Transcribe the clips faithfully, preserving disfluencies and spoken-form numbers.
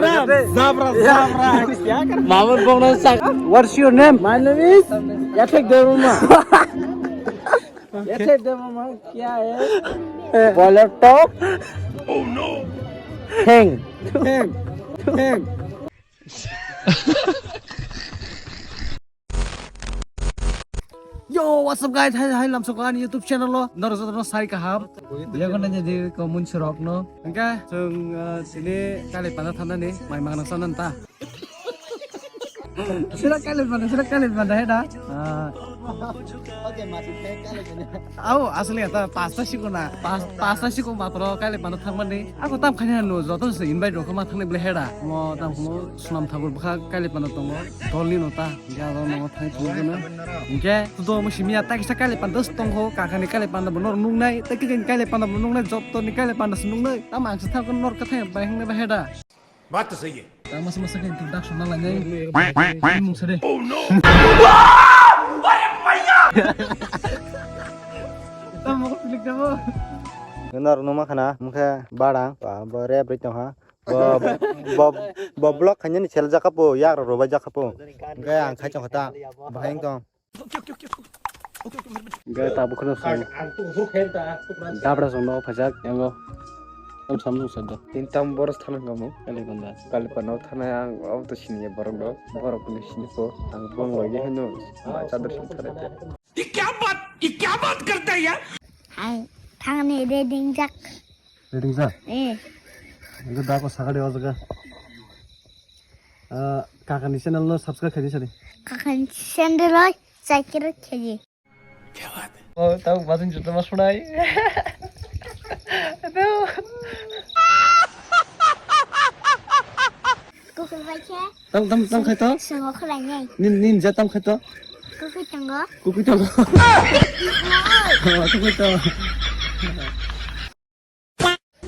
Zabra, zabra. Mamun bongno sak. What's your name? My name is Yathek Debbarma. Yathek Debbarma, kya hai? Boiler top. Oh no. Hang. Hang. Hang. Yo, what's up guys? Hai, hai, lamsok ani YouTube channel lo. Norok jotono sai kaham. Yago nanya di ko munsurok no. Engka, chwng, uh, sini kali panda thanani, mai mangna sanan ta. Sira kali panda, sira kali panda heda. Ah. Au, asli kata pasta sikuna. Pas-, pasta sikun matro kali panda thangmani. Ako tam khani hanu, joto se invite rokma thangni ble heda. Mo tam khunu Sunam Thakur bwkha kali panda tongo. Dolni no ta. Jaro no thai phuru gana. Hingke, tudo mo simiya ta kisa kali panda tongkho, kakani kali panda bo nor nungnai, ta kikani kali panda bo nungnai, joto ni kali panda se nungnai. Tam ang se thangkho nor kathai bai hingna ba heda. Baat to sahi hai. Tamo sama sa introduction na lainai. Mung sade. Oh no. Tamo ko pilik jabo. Nor numa khana mungkhe barang ba bo rep ri tong ha. Bo bo bo block khanya ni sel jaka po yak ro bai jaka po. Hingke ang khai tong kha ta. Bahai tong. Hingke tabuk kheno song. Dabra song no phajak yango. Tam samung sado. Tin tam boros thana kamu. Kali panda. Kali panda thana ang auto sini borok do. Borok ni sini ko. Ang bong lagi hino. Chadar sini thana. Ye kya baat, ye kya baat karta hai yaar? Hai, thangni reading jak. Reading jak? Eh. Hingke da ko sakali o jaga. Ah, kakani channel no subscribe khaidi sadi. Kakani channel oi, subscribe khaidi. Oh, tau bazin juta mas pernai. Aduh. Kukui bai khe. Tam, tam, tam khai to? Songo khwlai nai. Nin, nin ja tam khai to? Kukui tongo. Kukui tongo. Oh, kukui tongo.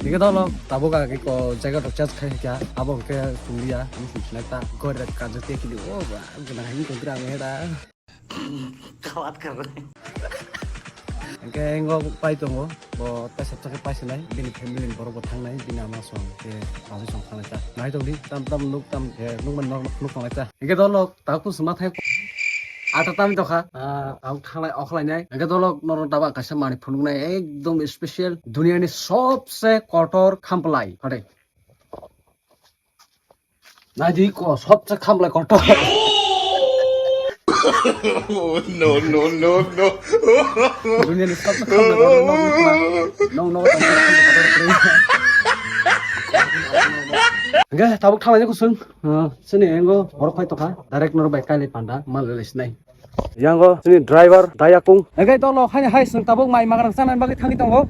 Hingke dolo, tabuk age ko jaga rok change khai kha, abo hingke chungliya, ang sung sinai ta, gori rok kajak te kili, o ba, gana hini ko gram heda. Kya baat kar rahe hain? Hingke engo pai tongo, bo ta sabsa khe pai sinai, bini family ni borok bo thangnai, bini ama song, ke babu song thangnai ta. Nai tongdi, tam tam nuk tam, eh, nuk man nok nuk tongnai ta. Hingke dolo, Taku sima thai. Ata tami tokha. Ah, ang thanglai okhlai nai. Hingke dolo norok daba kaisa mani phunuknai ekdom special. Duniani sobse kotor khamplai. Hade. Naidi ko sobse khamplai kotor. No, no, no, no. Duniani sobse khamplai kotor. Nong, nong, nong. Hingke tabuk thanglai kusung. Ah, sini engo borok phai tokha. Direct norok bai kailai panda mal rele sinai. Yango sini driver Dayakung. Hingke tolo hai hai sung tabuk mai magrang chanani bagwi thangwi tongo.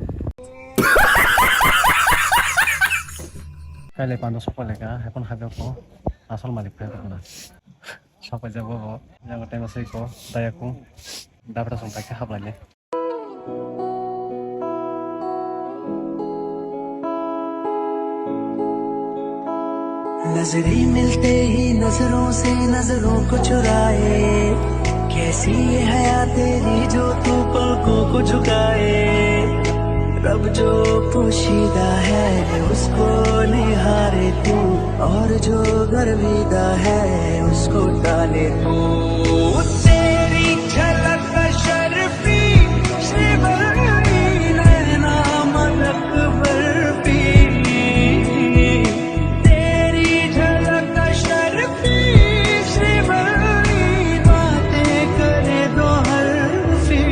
Kailai panda sokpaleka, hai phano habya ko asol malik phai tongna. Sokpajak bo bo. Yango tema sei ko Dayakung. Dabra song paikha hablai le. नजरें मिलते ही नजरों से नजरों को चुराए, कैसी ये हया तेरी जो तू पलकों को झुकाए। रब जो पोशीदा है उसको निहारे तू, और जो गर्विदा है उसको टाले तू। तेरी झलक अशरफी, श्रीवल्ली नैना मलक बर्फी। तेरी झलक अशरफी, श्रीवल्ली बातें करे दो हरफी।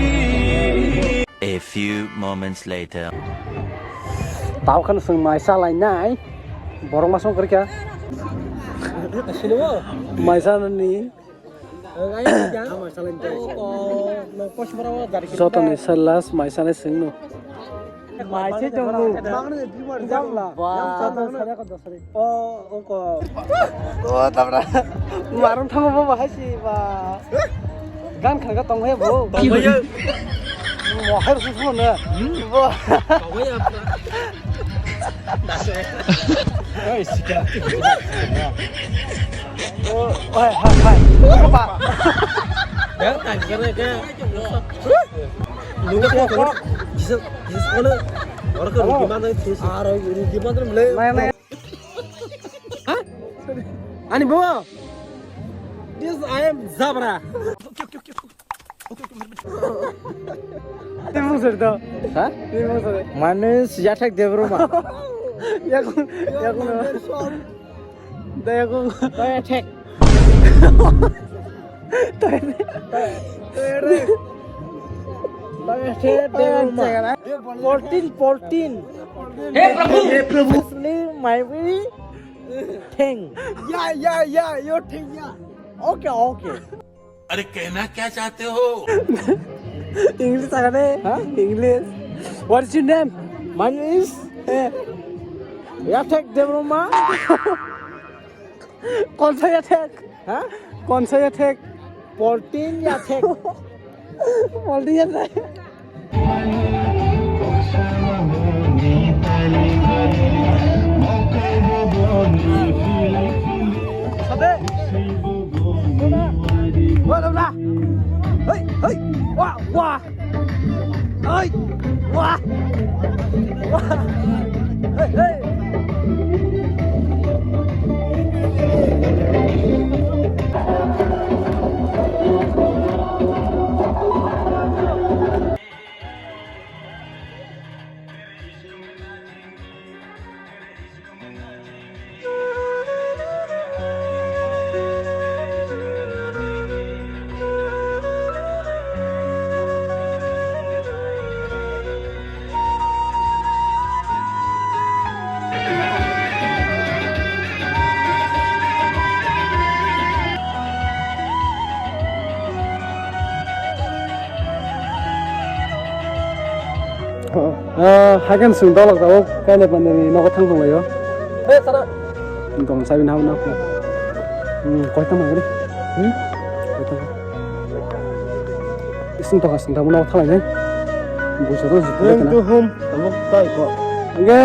A few moments later. Tao khan sung mai salai nai. Borok ma song kar kya? Mai salani. Jotoni salas mai sale singno. Mai se tongo. Joto sare ko dosare. O, o ko. O, tabra. Marung thango bo bahai si ba. Gan khan ka tong he bo. Tong he. Mo her su su na. Bo. Tong he. Oi, sika. Oh, hai, hai, hai. Apa? Ya, tak kira ke. Lu ke kok? Bisa, bisa mana? Orang ke rugi mana itu sih? Ah, rugi mana, mele? Mai, mai. Ani bo. This I am Zabra. Tei mung sir to. Ha? Tei mung sir. Manu sejak thek Debbarma. Yakung, yakung. Da yakung. Taya thek. Taya, taya thek Debbarma. Fourteen, fourteen. Hey, Prabhu. Hey, Prabhu. Actually, my very thing. Yeah, yeah, yeah, your thing, yeah. Okay, okay. अरे कहना क्या चाहते हो? English agade? Huh? English. What is your name? My name is, eh, Yathek Debbarma. कौन सा Yathek? Huh? कौन सा Yathek? Fourteen Yathek. Fourteen Yathek. Hey, hey, wah, wah. Hey, wah. Wah. Hey, hey. Ah, hakan sung dolok tabuk kainai pandani nogo thang thanglaio. Hey, sara. Dong sabi na hau na. Hmm, koi tang mangri. Hmm? Koi tang. Ising toka sing tabuk nogo thanglainai. Busa to. Going to home. Tabuk tai ko. Oke.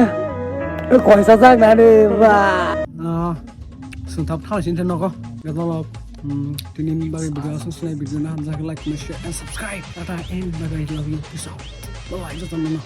Koi sa jak nani ba. Ah. Sung tabuk thanglaising nogo. Gadolok. Hmm, tini bagwi video aswk sinai, video no hamjak, like, comment, share and subscribe. Tata and bye bye, love you, peace out. Bye bye, jotono.